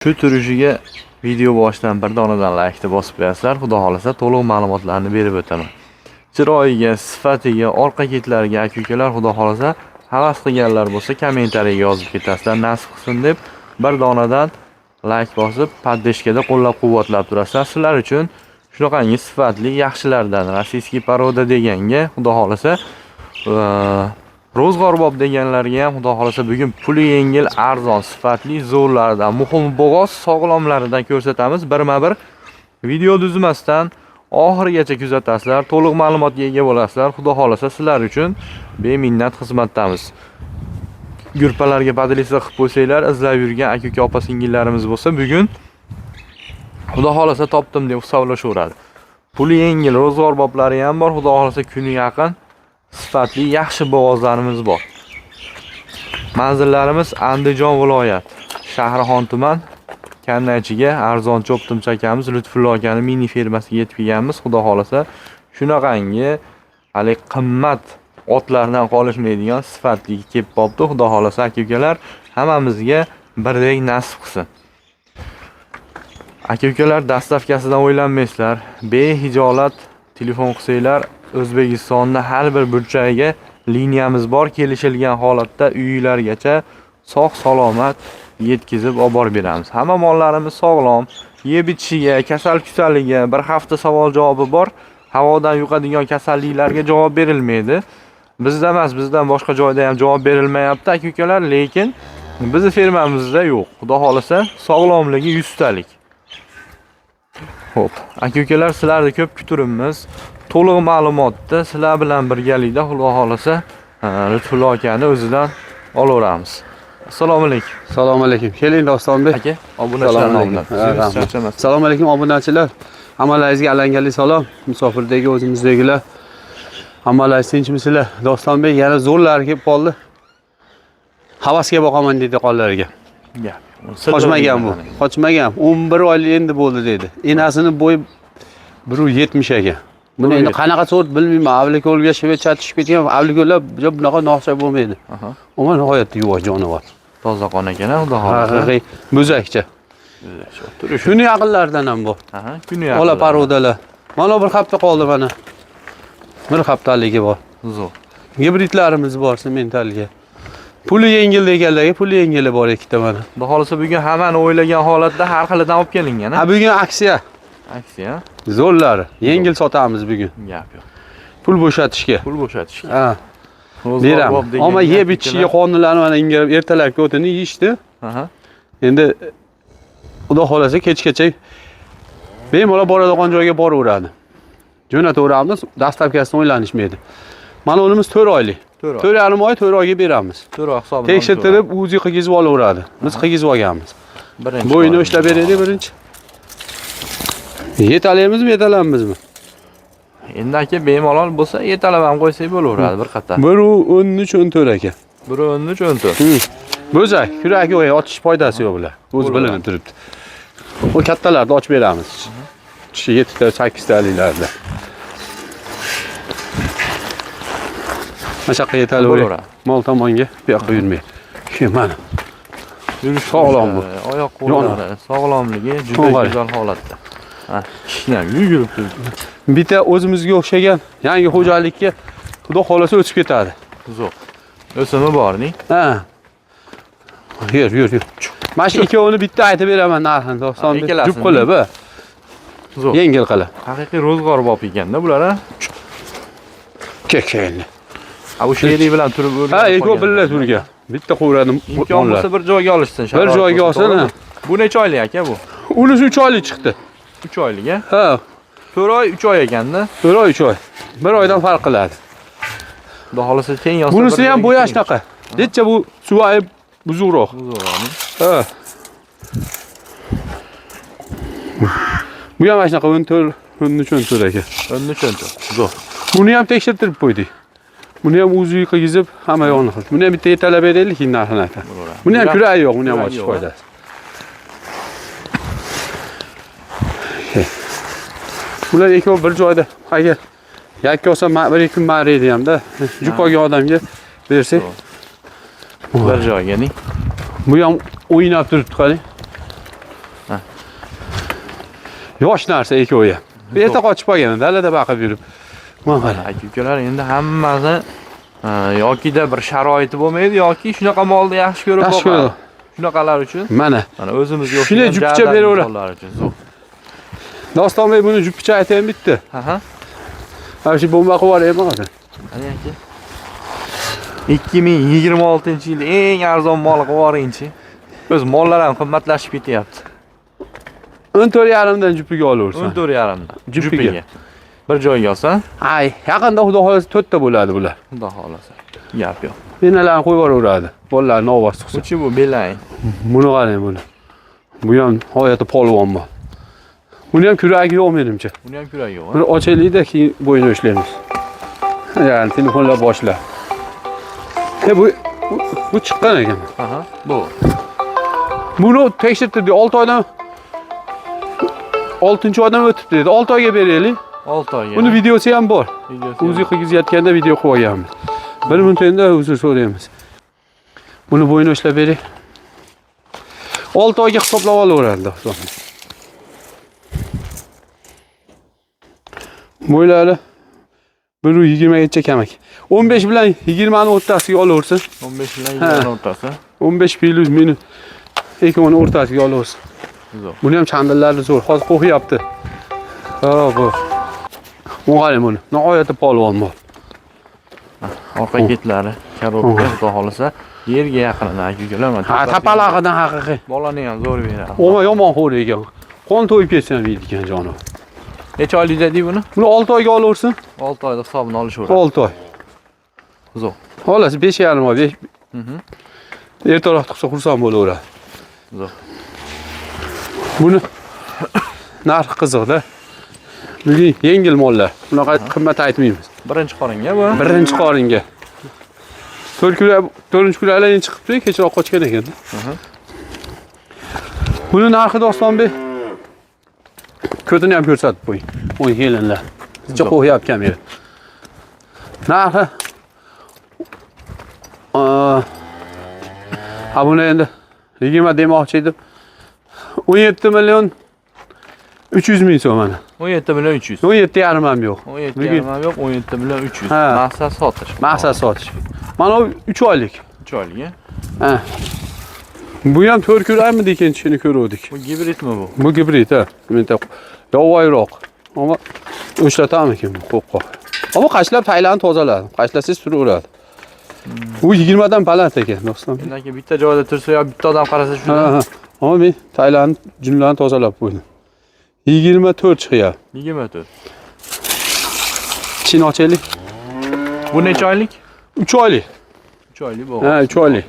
Shu turishiga video boshidan bir donadan laykni bosib qo'yasizlar. Xudo xolasa to'liq ma'lumotlarni berib o'taman. Chiroyiga, sifatiga, orqa ketlariga aka-ukalar xudo xolasa havas qilganlar bo'lsa kommentariyaga yozib ketasizlar. Nasib qilsin deb bir donadan layk bosib, поддержка da qo'llab-quvvatlab turasizlar. Sizlar uchun shunaqangi sifatli yaxshilardan российский порода deganga xudo xolasa ro'zg'orbob deganlarga ham xudo xolasa bugun puli yengil, arzon, sifatli zo'rlaridan, muhim bo'g'oz sog'lomlaridan ko'rsatamiz. Birma-bir video uzmasdan oxirigacha kuzatasizlar, to'liq ma'lumotga ega bo'lasizlar. Xudo xolasa sizlar uchun beminnat xizmatdamiz. Gruppalarga поделиться qilib qo'ysanglar, izlab yurgan aka-uka, opa singillarimiz bo'lsa, bugun xudo xolasa topdim deb hisoblashaveradi. Puli yengil ro'zg'orboblari ham bor, xudo xolasa kuni yaqin sifatli yaxshi bo'g'ozlarimiz bor. Manzillarimiz Andijon viloyat, Shahrixon tuman, Kannaychiga arzon cho'ptimcha akamiz Lutfullo akani mini fermasiga yetib kelganmiz. Xudo xolasa shunaqangi hali qimmat otlardan qolishmaydigan sifatli kelib qolibdi. Xudo xolasa aka-ukalar hammamizga birdek nasib qilsin. Aka-ukalar доставка sidan o'ylanmaysizlar. Behijolat telefon qilsanglar, O'zbekistonda har bir burchagiga liniyamiz bor, kelishilgan holatda uylargacha sog' salomat yetkazib olib borib beramiz. Hamma mollarimiz sog'lom, yeb ichishiga, kasal kusaliga bir hafta savol javobi bor. Havodan yuqadigan kasalliklarga javob berilmaydi. Bizda emas, bizdan boshqa joyda ham javob berilmayapti aka-ukalar, lekin bizni fermamizda yo'q. Xudo xolasa sog'lomligi 100 talik. Xo'p, aka-ukalar sizlarni ko'p kuturibmiz. To'liq ma'lumotni sizlar bilan birgalikda xudo xolasa Lutfullo akani o'zidan olaveramiz. Assalomu alaykum. Assalomu alaykum. Keling Dostonbek. Aka, obunachilar Assalomu alaykum. nomidan. Ha, rahmat. Charchamasdan. Assalomu alaykum obunachilar. Hammalaringizga alangali salom. Musofirdagi o'zimizdagilar. Hammalaringiz tinchmisizlar? Dostonbek yana zo'rlari kelib qoldi. Havasga boqaman dedi qo'llariga. Gap. Qochmagan bu. Qochmagan. 11 oylik endi bo'ldi dedi. Enasini bo'yi 1.70 ekan. Buni endi 1.70. qanaqa sort bilmayman. Avlikolga shvecha tushib ketgan. Avlikollar bunaqa noxsha bo'lmaydi. Aha. Umuman nihoyatda yuvosh jonivor. Toza qon ekan, xudo xolasa. Haqiqiy bo'zakcha. Turishi. Kuni yaqinlaridan ham bu. Aha, kuni Ola порода lar. Mana bir hafta qoldi mana. Bir haftaligi bor. Zo'r. Gibridlarimiz bor sementalga. Puli yengil deganlarga puli yengili bor ikkita mana. Xudo xolasa bugun hammani o'ylagan holatda har xilidan olib kelingan, Ha ha? bugun aksiya. Aksiya. Zo'rlari. Yengil sotamiz bugun. Gap yo'q. Pul bo'shatishga. Pul bo'shatishga. Ha, Ro'zg'or beramiz. bob degan Ammo yeb aka-ukalar- ichishiga qonunlarni mana inga ertalabki o'tini yeyishdi. Aha. Endi Xudo xolasa kechgacha bemalol boradigan joyga boraveradi. Jo'nataveramiz, доставка sini o'ylanishmaydi. Mana unimiz 4 oylik. 4 oy. 4,5 oy, 4 oyga beramiz. 4 oy hisobini Tekshirtirib, UZI qilgizib olaveradi. Biz qilgizib olganmiz. Birinchi Bo'yini bor. ushlab beraylik birinchi. Yetalamizmi, yetalamizmi? Endi aka bemalol bo'lsa yetalab ham qo'ysak bo'laveradi bir qator. 1.13 14 aka. 1.13 14. Bo'zak, kurak yo'q, ochish foydasi yo'q bular. O'zi Bo'laveradi. bilinib turibdi. O kattalarni ochib beramiz. Tishi 7 ta, 8 taliklarda. Mana shu yoqqa yetalaver. Bo'laveradi. Mol tomonga, bu yoqqa yurmay. Shu mana. Yurish Sog'lom bu. Oyoq qo'llari sog'lomligi juda To'g'ri. go'zal holatda. Ha, kishnab yugurib turibdi. Bitta o'zimizga o'xshagan yangi xo'jalikka Xudo xolasa o'tib ketadi. Zo'r. O'simi borning. Ha. Yur, yur, yur. Mana shu ikkovini bitta aytib beraman narxini, Dostonbek. Ha, ikkalasini. Jup qilib, ha. Zo'r. Yengil qilib. Haqiqiy ro'zg'or bop ekanda bular, ha? Kel, kel. Ha, bu sherik bilan turib Ha, o'rganib ikkov qolgan. birga turgan. Bitta qo'yadi. Imkon bo'lsa bir joyga olishsin. Bir sharoit joyga bo'lsa, olsin, to'g'rimi? ha. Bu necha oylik aka bu? Unisi 3 oylik chiqdi. 3 oylik, ha? Ha, 4 oy, 3 oy ekanda. 4 oy, 3 oy. Bir oydan farq qiladi. Xudo xolasa teng yozsa. Bunisi bir ham joyga bo'yi teng. shunaqa. Necha bu suvayib buzuqroq. Zo'rroq. Ha. Bu ham mana shunaqa 14, 13, 14 aka. 13 14. Zo'r. Buni ham tekshirtirib qo'ydik. Buni ham UZI qilgizib, hamma yo'lini qildik. Buni ham bitta yetalab beraylik, keyin narxini aytaman. Bo'laveradi. Buni ham Bular- kuragi yo'q, buni ham kuragi ochish yo'q, foydasi. Bular ikkovi bir joyda. Agar yakka olsa bir ikki kun mariydi hamda. Jup olgan odamga bersak, Bir joyga ning. bu ham o'ynab turibdi qarang. Ha. Yosh narsa ikkovi ham. Erta qochib qolgan, dalada baqib yurib. Mana qara. Aka ukalar endi hammasi yokida bir sharoiti bo'lmaydi yoki shunaqa molni yaxshi ko'rib Yaxshi boqadi. ko'radi. Shunaqalar uchun Mana. mana o'zimizga Shuni o'xshagan jupcha jadal beraveradi. insonlar uchun zo'r. Dostonbek buni juppicha aytayim bitta. Aha. Mana shu bomba qilib yuboraymi hozir? Qani aka. 2026-yilda eng arzon mol qilib yuboringchi. O'z mollar ham qimmatlashib ketyapti. 14,5 dan jupiga olaversan. 14,5 dan. Jupiga. Jupiga. Bir joyga olsa, Ay, yaqinda xudo xohlasa 4 ta bo'ladi bular. xudo xohlasa. Gap yo'q. Enalarni qo'yib yuboraveradi. Bolalarni ovoz chiqsa. Uchi bu belang. Buni qarang buni. Bu ham g'oyatda polvon mol. Buni ham kuragi yo'q menimcha. Buni ham kuragi yo'q. Buni ochaylik-da, keyin bo'yni ushlaymiz. Ya'ni telefonlar boshla. E bu chiqqan ekan. Aha, bu. Buni tekshirtirdik 6 oydan 6-oydan o'tib dedi. 6 oyga beraylik. 6 oyga. Buni videosi ham bor. Videosi Uzi qilgizayotganda video qilib olganmiz. Bir minut endi uzr so'raymiz. Buni bo'yni ushlab beray. 6 oyga hisoblab olaveradi do'stlar. Bo'ylari 1.20 gacha kam ekan. 15 bilan 20 ni o'rtasiga olaversin. 15 bilan Ha. 20 o'rtasi. 15 plus minus 2 ni o'rtasiga olaversin. Zo'r. Buni ham chandillari zo'r. Hozir qo'rqyapti. Ha, bu. Bu qarang buni. Nihoyatda polvon mol. Orqa ketlari, korobka, xudo xohlasa yerga yaqin aka ukalar. Mana Ha, tapalag'idan haqiqiy. Bolani ham zo'r beradi. O'ma yomon xo'r ekan. Qon to'yib ketsa ham yeydi ekan jonivor. Necha oylik dedik buni? Buni 6 oyga olaversin. 6 oyda hisobini olishaveradi. 6 oy. Zo'r. Xolos 5,5 oy. 5 Ertaroq tug'sa xursand bo'laveradi. Zo'r. Buni narxi qiziq-da. Bugun yengil mollar. Bunaqa qimmat aytmaymiz. Birinchi qoringa bu. Birinchi qoringa. 4 kilo, 4-kilo endi chiqibdi, kechroq qochgan ekan. Buni narxi Dostonbek ko'tini ham ko'rsatib qo'ying. O'ng kelinlar. Sizcha qo'yapti kamera. Narxi ha buni endi 20 demoqchi edim. 17 million 300 ming so'm mana. 17 million 300. 17,5 ham yo'q. 17 yarim yo'q, 17 million 300. Ha. Maqsad sotish. Maqsad sotish. Mana bu 3 oylik. 3 oylik. Ha. Bu ham 4 ko'rarmidi ikkinchisini ko'ruvdik. Bu gibridmi bu? Bu gibrid ha. Menda yovvoyiroq. Ammo o'shlatamikin bu qo'rqoq. Ammo qashlab taylarni tozaladi. Qashlasangiz turaveradi. Bu 20 dan baland ekan do'stlar. Endi aka bitta joyda tursa yo bitta odam qarasa Ha, shunda ha. Ammo men taylarni junlarni tozalab qo'ydim. 24 chiqyapti. 24. Chin ochaylik. Bu necha oylik? 3 oylik. 3 oylik bu. Ha, 3 oylik.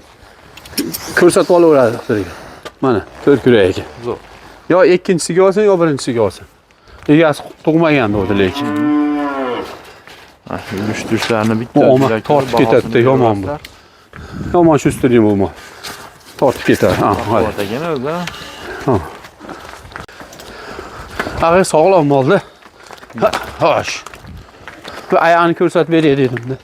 Ko'rsatib olaveradi doktorga. Mana 4 kurak ekan. Zo'r. Yo ikkinchisiga olsin, yo birinchisiga olsin. Egasi tug'magan dedi lekin. Yurish turishlarni bitta Bu oma o'zinglar tortib ko'rib, ketadi-da, bahosini yomon bu. berasizlar. Yomon shustirgan bu mol. Tortib ketadi. Ha, hadi. Quvvat ekan o'zi. Haqiqiy sog'lom molda. Xo'sh. Bu oyog'ini ko'rsatib beray dedim-da.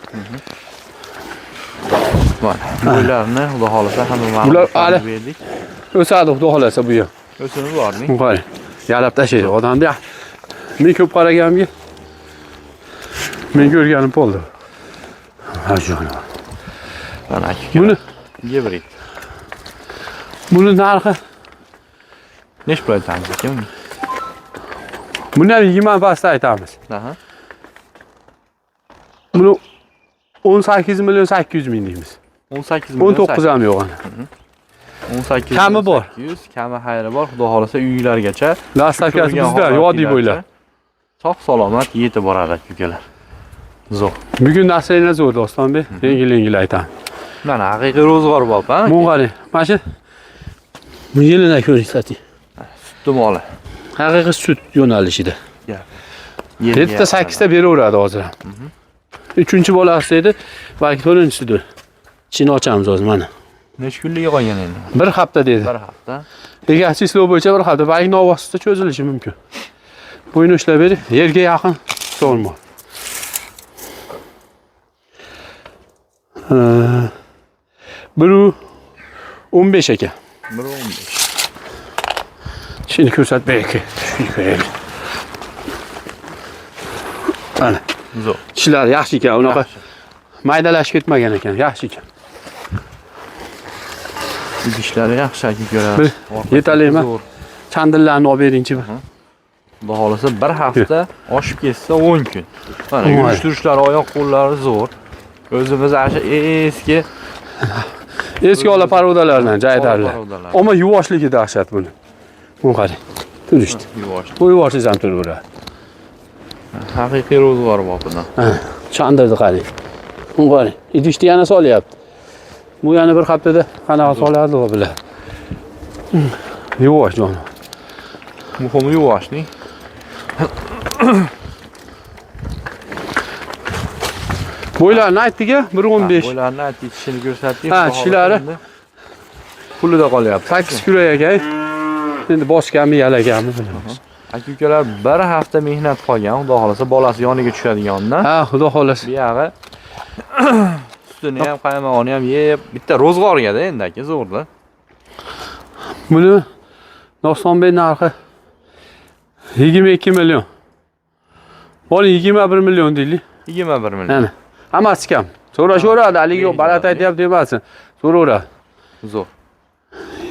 Mana bo'ylarini xudo xohlasa hamma Bular ma'lumotlarni hali- berdik. O'sadi xudo xohlasa bu ham. O'sini borning. Bu qarang. Yalab tashlaydi odamni. Men ko'p qaraganimga men ko'rganim bo'ldi. Ha, jonivor. Mana aka. Buni gibrid. buni narxi Necha pul aytamiz aka buni? buni ham 20 pastda aytamiz. Aha. Buni 18 million 800 ming deymiz. 18 million. 19 ham yo'q ana. 18 Kami bor. 800, kami xayri bor. Xudo xohlasa uylargacha. Dastlabkasi Ko'rgan bizda yodiy bo'ylar. Sog' salomat yetib boradi aka ukalar. Zo'r. Bugun narsalar zo'r Dostonbek. Yengil yengil aytaman. Mana haqiqiy ro'zg'or bop, ha? Bu qarang, mana shu bu yelini ko'ring, Sutli moli. Haqiqiy sut yo'nalishida. Yerga 7 ta 8 ta beraveradi hozir ham. Uchinchi bolasi edi, balki to'rtinchisidir. Ichini ochamiz hozir mana. Necha kunligi qolgan endi? Bir hafta dedi. Bir hafta. Egasi islov bo'yicha bir hafta, balki novvosida cho'zilishi mumkin. Bo'yni ushlab bering, yerga yaqin so'rma. Bir 15 ekan. 1.15. Tishini ko'rsatib ber aka. Tishini ko'raylik. Mana Zo'r. tishlari yaxshi ekan, unaqa Yaxshi. maydalashib ketmagan ekan, yaxshi ekan. Idishlari yaxshi aka ukalar. Bir Orqasi yetarlimi? zo'r. Chandillarni olib beringchi bir. Xudo xohlasa bir hafta oshib ketsa 10 kun. Mana Voy. yurish turishlari, oyoq qo'llari zo'r. O'zimiz ana shu eski Eski ola parodalardan, jaydarlar. parodalar. Ammo yuvoshligi dahshat buni. Buni qarang. Turishdi. Yuvosh. Bu yuvoshlik ham turaveradi. Haqiqiy ro'zg'or bopidan. Chandirni qarang. Buni qarang. Idishni yana solyapti. Bu yana bir haftada qanaqa soladi u bilan. Yuvosh jonim. Muhimi yuvoshlik. Bo'ylarini aytdik-a, 1.15. Bo'ylarini aytdik, tishini ko'rsatdik. Ha, Xudo xohlasa tishlari. endi pulida qolyapti. 8 kurak ekan. Endi bosganmi, yalaganmi bilamiz. Aka ukalar bir hafta mehnat qolgan, xudo xohlasa bolasi yoniga tushadigandan. Ha, xudo xohlasa. Bu yog'i sutini ham, qaymog'ini ham yeb, bitta ro'zg'orga-da endi aka zo'rda. Buni Dostonbek narxi 22 million. Bola 21 million deylik. 21 million. Mana. Hammasi kam. So'rashaveradi, haligi yo'q, baland aytyapti demasin. So'raveradi. Zo'r.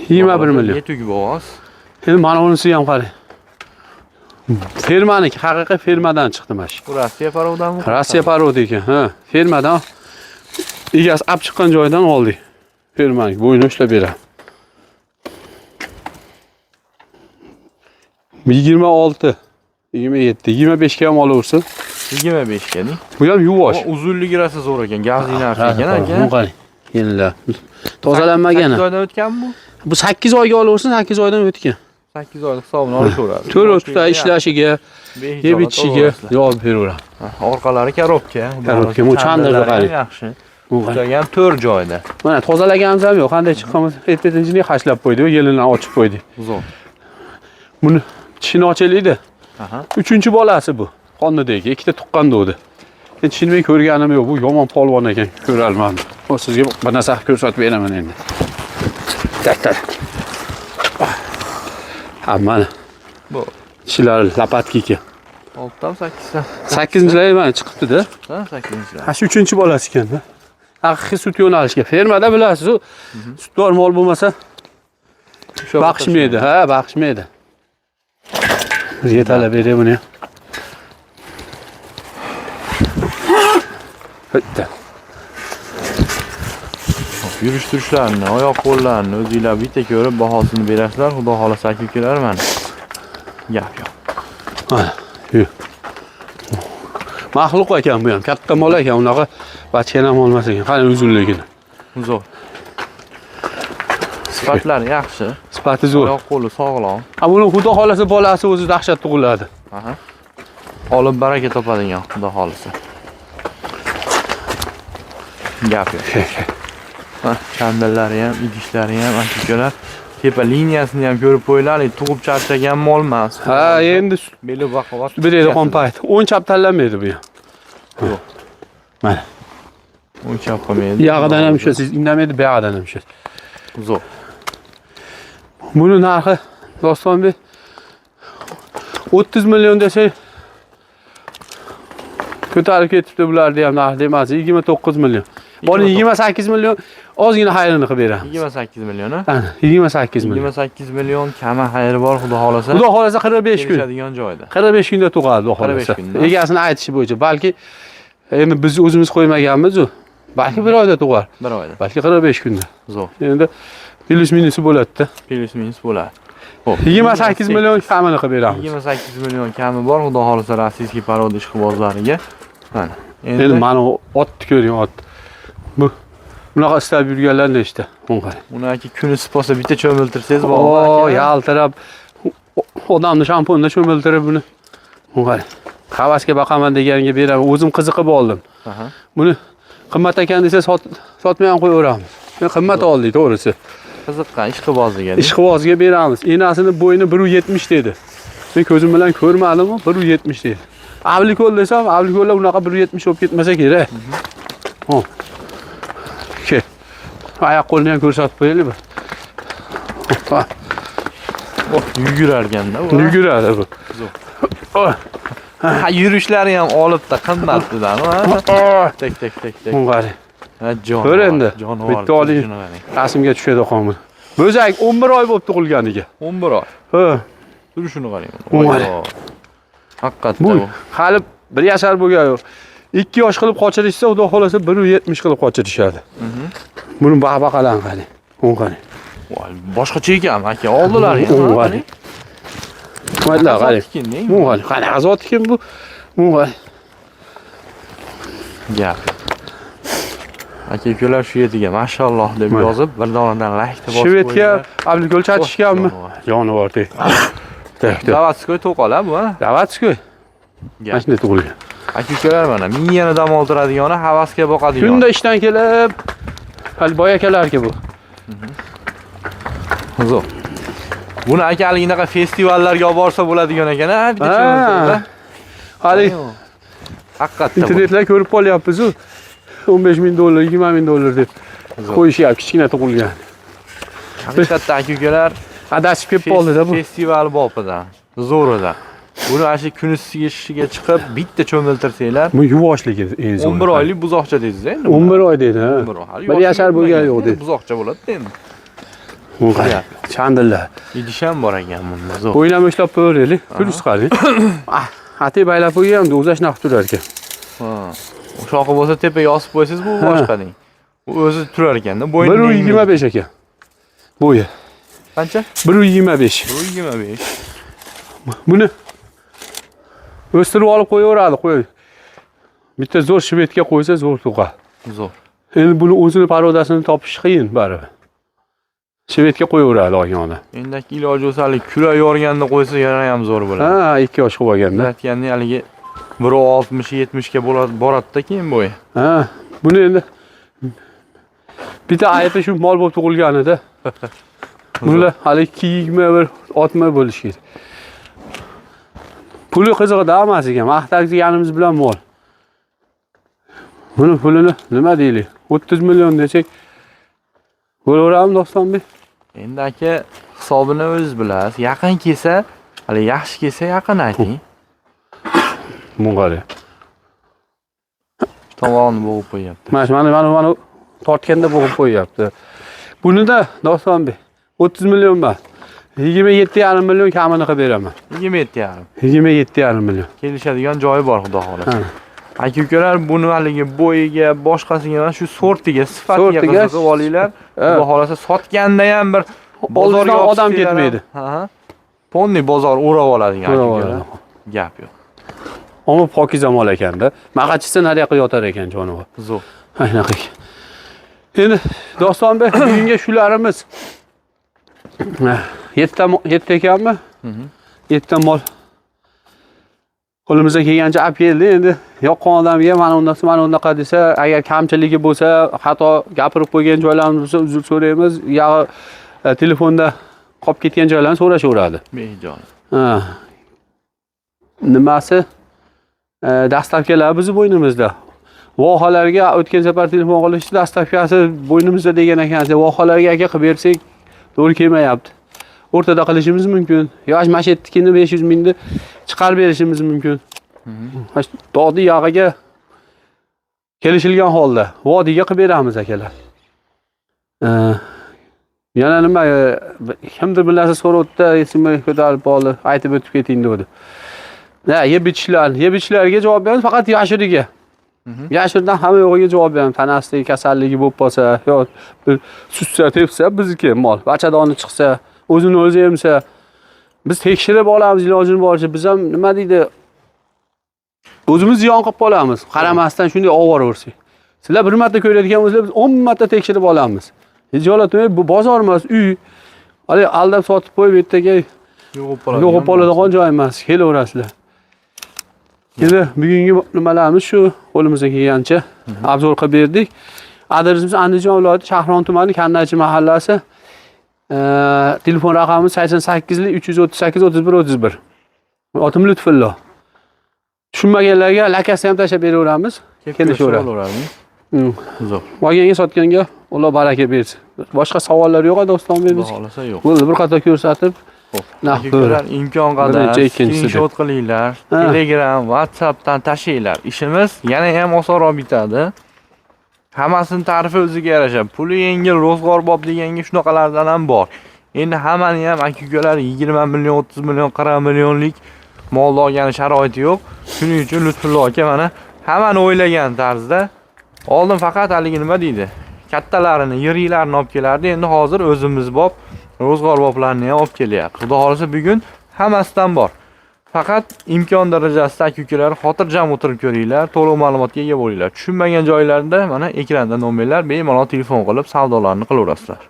21 million. Yetuk bo'g'oz. Endi mana unisi ham qarang. Fermaniki, haqiqiy fermadan chiqdi mana shu. Bu Rossiya parodami? Rossiya parodi ekan, ha. Fermadan egasi olib chiqqan joydan oldik. Fermaniki bo'yni ushlab beradi. 26, 27, 25 ga ham olaversin. 25 ga deng. Bu ham yuvosh. O uzunligi rosa zo'r ekan, gazli narsa ekan Buni aka. qarang. Endi tozalanmagan. 8 oydan o'tganmi bu? Bu 8 oyga olaversin, 8 oydan o'tgan. 8 oylik hisobini olishaveradi. To'rt o'tda ishlashiga, yeb ichishiga javob beraveradi. Orqalari korobka. Korobka, bu chandirni qarang. Yaxshi. Bu qarang. Joyi ham to'rt joyda. Mana tozalaganimiz ham yo'q. Qanday chiqqanmiz? Et-etinchini hashlab qo'ydik, yelini ochib qo'ydik. Zo'r. Buni tishini ochaylikda. Aha. Uchinchi bolasi bu. Qonnidagi ikkita tuqqan degdi. Men tishini men ko'rganim yo'q. Bu yomon polvon ekan, ko'rolmadim. O sizga bir narsa ko'rsatib beraman endi. Tak tak. Ha, mana Bu tishlari lapatki ekan. 6dan 8dan. 8-lari mana chiqibdi-da. Ha, 8-lar. Ha, shu uchinchi bolasi ekanda. Haqiqiy sut yo'nalishiga. Fermada bilasiz, u sutdor mol bo'lmasa baxshmaydi. Ha, baxshmaydi. Bizga talab beray buni. Bitta. Yurish turishlarini, oyoq qo'llarini o'zinglar bitta ko'rib bahosini berasizlar. Xudo xohlasa aka ukalar mana. Gap yo'q. Mana, yur. Maxluq ekan bu ham, katta mol ekan, unaqa bachkana mol emas ekan. Qani uzunligini. Zo'r. Sifatlari yaxshi. Sifati zo'r. Oyoq qo'li sog'lom. Ha, buni xudo xolasa bolasi o'zi dahshat tug'iladi. Aha. Olib baraka topadigan, xudo xolasa. Gap yo'q. Ha, chandillari ham, idishlari ham aka ukalar. Tepa liniyasini ham ko'rib qo'yinglar, tug'ib charchagan mol emas. Ha, endi beli baquvvat. beradigan payt. O'ng chap tanlamaydi bu ham. Yo'q. Mana. O'ng chap qilmaydi. Yog'idan ham tushasiz, indamaydi, buyog'idan ham tushasiz. Zo'r. Buni narxi Dostonbek 30 million desak ko'tarib ketibdi bularni ham narxi demas, 29 million. Buni 28 million ozgina xayrini qilib beramiz. 28 million, ha? Ana, 28 million. 28 million kami xayri bor, xudo xolasa. Xudo xolasa 45 kun. Kelishadigan joyda. 45 kunda tug'adi xudo 45 xolasa. kunda. Egasini aytishi bo'yicha, balki endi biz o'zimiz qo'ymaganmiz u. Balki bir oyda tug'ar, Bir oyda. balki 45 kunda. Zo'r. Endi plus minusi bo'ladi-da. Plus minus bo'ladi. Xo'p. 28 million kamini qilib beramiz. 28 million kami bor, xudo xolasa rossiyskiy paroda ishqibozlariga. Mana. Endi mana otni ko'ring, ot. Bu bunaqa istab yurganlar nechta? Buni qarang. Uni aka kuni siposa bitta cho'miltirsangiz O, bor. yaltirab odamni shampunda cho'miltirib buni. Buni qarang. Havasga boqaman deganga beraman. O'zim qiziqib oldim. Aha. Buni qimmat ekan desa sotmay ham qo'yaveramiz. Men qimmat oldik, to'g'risi. Qiziqqan ishqibozliga. Ishqibozga beramiz. Enasini bo'yni 1.70 dedi. Men ko'zim bilan ko'rmadim, 1.70 dedi. Avlikol desam, avlikollar unaqa 1.70 bo'lib ketmasa kerak. Hop. Kel. Oyoq qo'lini ham ko'rsatib qo'yaylik bir. Ha. Oh, yugurarganda bu. Yuguradi bu. Zo'r. Oh. Ha, yurishlari ham olibdi, qimmatlidan, ha. Oh. Tek tek tek tek. Buni qarang. Ha, jon. Ko'r endi. Jonivor. Bitta oling. Shuni qarang. Rasmga tushadi qomir. Bo'zak 11 oy bo'libdi tug'ilganiga. 11 oy. Ha. Turishini qarang. Voy. Voy. Haqiqatda Bu bu. hali 1 yashar bo'lgan yo'q. 2 yosh qilib qochirishsa, xudo xolasa 1.70 qilib qochirishadi. Buni baqalan qarang. Uni qarang. Voy, boshqacha ekan aka, oldilari ham. Uni qarang. Mayli, qarang. Ekan, Buni qarang. Qanaqa zot ekan bu? Buni qarang. Gap. Aka ukalar shu yerga mashalloh deb Mana. yozib, bir donadan like bosib Shvedga qo'yinglar. Abdulko'l chatishganmi? Jonivor. Jonivor tek. Tek, tek. Заводской to'qol bu, ha? Заводской. Gap. Mana shunday tug'ilgan. Aka ukalar mana miyani dam oldiradigan, havasga boqadigan. Kunda ishdan kelib, hali boy akalarki bu. Zo'r. Buni aka haligi unaqa festivallarga olib borsa bo'ladigan ekan, ha, bitta Ha. cho'miltirib. Hali Haqiqatda bu. internetlar ko'rib qolyapmiz-u. 15 ming dollar, 20 ming dollar deb Zo'r. qo'yishyapti kichkina tug'ilgan. Haqiqatda aka ukalar Adashib kelib qoldida bu. Festival bopidan, zo'ridan. Buni ana shu kun issiga chiqib bitta cho'miltirsanglar, Bu yuvoshligi eng zo'ri. 11 oylik buzoqcha deysiz endi. 11 oy deydi, ha. 11 oy. Hali Bir yoshi yashar bo'lgan yo'q deydi. Buzoqcha bo'ladi endi. Bu qarang, Chandillar. Idish ham bor ekan bunda, zo'r. Bo'ynam ushlab qo'yaveraylik. Pul qarang. Ah, atay baylab qo'ygan, o'zi shunaqa turar ekan. Ha. Shoxi bo'lsa tepaga osib qo'ysangiz bu boshqa deng. Bu o'zi turar ekanda. Bo'yni 1.25 ekan. Bo'yi. Qancha? 1.25. 1.25. Buni o'stirib olib qo'yaveradi, qo'y. Bitta zo'r shvedga qo'ysa zo'r tug'adi. Zo'r. Endi buni o'zini parodasini topish qiyin baribir. Shvedga qo'yaveradi olgan odam. Endi iloji bo'lsa hali kula yorganda qo'ysa yana ham zo'r bo'ladi. Ha, 2 yosh qilib olganda. Aytganda haligi 1.60-70 ga bo'ladi, boradi-da keyin bo'yi. Ha, buni endi bitta aybi shu mol bo'lib tug'ilganida. Bular hali kiyikmi bir otma bo'lishi kerak. Puli qizig'ida emas ekan, maqtayotganimiz bilan mol. Buni pulini nima deylik? 30 million desak bo'laveradimi Dostonbek? Endi aka hisobini o'zingiz bilasiz. Yaqin kelsa, hali yaxshi kelsa yaqin ayting. Buni qarang. Tomog'ini bo'g'ib qo'yyapti. Mana shu mana tortganda bo'g'ib qo'yyapti. Buni-da Dostonbek 30 million emas. 27,5 million kamini qilib beraman. 27,5. 27,5 million. Kelishadigan joyi bor xudo xohlasa. Ha. Aka ukalar buni haligi bo'yiga, boshqasiga emas, shu sortiga, sifatiga Sortiga, qiziqib olinglar. Ha. Xudo xohlasa sotganda ham bir bozorga Oldidan olib odam chiqsanglar ham- ketmaydi. Ha, ha. Полный bozor o'rab oladigan aka O'rab ukalar. oladi. Gap yo'q. Ammo pokiza mol ekanda. Maqachisi nariyoqqa yotar ekan jonivor. Zo'r. Anaqa ekan. Endi Dostonbek bugunga shularimiz. Yetti ekanmi? Yettita mol. Qo'limizdan kelgancha olib keldi. Endi yoqqan odamga mana undasi, mana undaqa desa, agar kamchiligi bo'lsa, xato gapirib qo'ygan joylarimiz bo'lsa, uzr so'raymiz. Yog'i telefonda qolib ketgan joylarni so'rashaveradi. Bejon. Ha. Nimasi? Доставка lar bizni bo'ynimizda. Vohalarga o'tgan safar telefon qilishdi, доставка si bo'ynimizda degan ekan. Vohalarga aka qilib bersak to'g'ri kelmayapti. O'rtada qilishimiz mumkin. Yosh mana shu yernikini 500 mingni chiqarib berishimiz mumkin. Mana shu tog'ni yog'iga kelishilgan holda vodiyga qilib beramiz akalar. Yana nima kimdir bir narsa so'rovdi, esimga ko'tarib qoldi, aytib o'tib keting dedi. Ha, yeb ichishlar, yeb ichishlarga javob beramiz faqat yashiriga. Yashirdan hamma yo'g'iga javob beramiz. Tanasidagi kasalligi bo'lib qolsa, yo bir sutsa, tepsa bizniki mol. Bachadoni chiqsa, o'zini o'zi emsa, biz tekshirib olamiz ilojini boricha. Biz ham nima deydi? O'zimiz ziyon qilib qolamiz. Qaramasdan shunday ovoraversak. Sizlar bir marta ko'radigan bo'lsanglar, biz 10 marta tekshirib olamiz. Hijolat bu bozor emas, uy. Hali aldab sotib qo'yib ertaga Yo'qolib qoladigan. yo'qolib qoladigan joy emas. Kelaverasizlar. Endi bugungi nimalarimiz shu qo'limizdan kelgancha обзор qilib berdik. Adresimiz Andijon viloyati Shahron tumani Kandachi mahallasi. Telefon raqamimiz 88 338 31 31. Otim Lutfullo. Tushunmaganlarga lakasi ham tashlab beraveramiz. Kelishaveradi. Kelishaveradi. Zo'r. Olganga sotganga Alloh baraka bersin. Boshqa savollar yo'q Dostonbek Xudo biz. xohlasa yo'q. Bo'ldi, bir qator ko'rsatib Nah, Aka-ukalar, imkon qadar Birinchi, ikkinchisi deb. skrinshot qilinglar. Ha. Telegram, WhatsAppdan tashinglar. Ishimiz yana ham osonroq bitadi. Hammasini tarifi o'ziga yarasha. Puli yengil, ro'zg'orbob deganga shunaqalardan ham bor. Endi hammani ham aka-ukalar 20 million, 30 million, 40 millionlik molni olgani sharoiti yo'q. Shuning uchun Lutfullo aka mana hammani o'ylagan tarzda oldin faqat haligi nima deydi? Kattalarini, yiriklarini olib kelardi. Endi hozir o'zimiz bob, ro'zg'orboblarni ham olib kelyapti. Xudo xolasa bugun hammasidan bor. Faqat imkon darajasida aka-ukalar xotirjam o'tirib ko'ringlar, to'liq ma'lumotga ega bo'linglar. Tushunmagan joylarida mana ekranda nomerlar, bemalol telefon qilib savdolarni qilaverasizlar.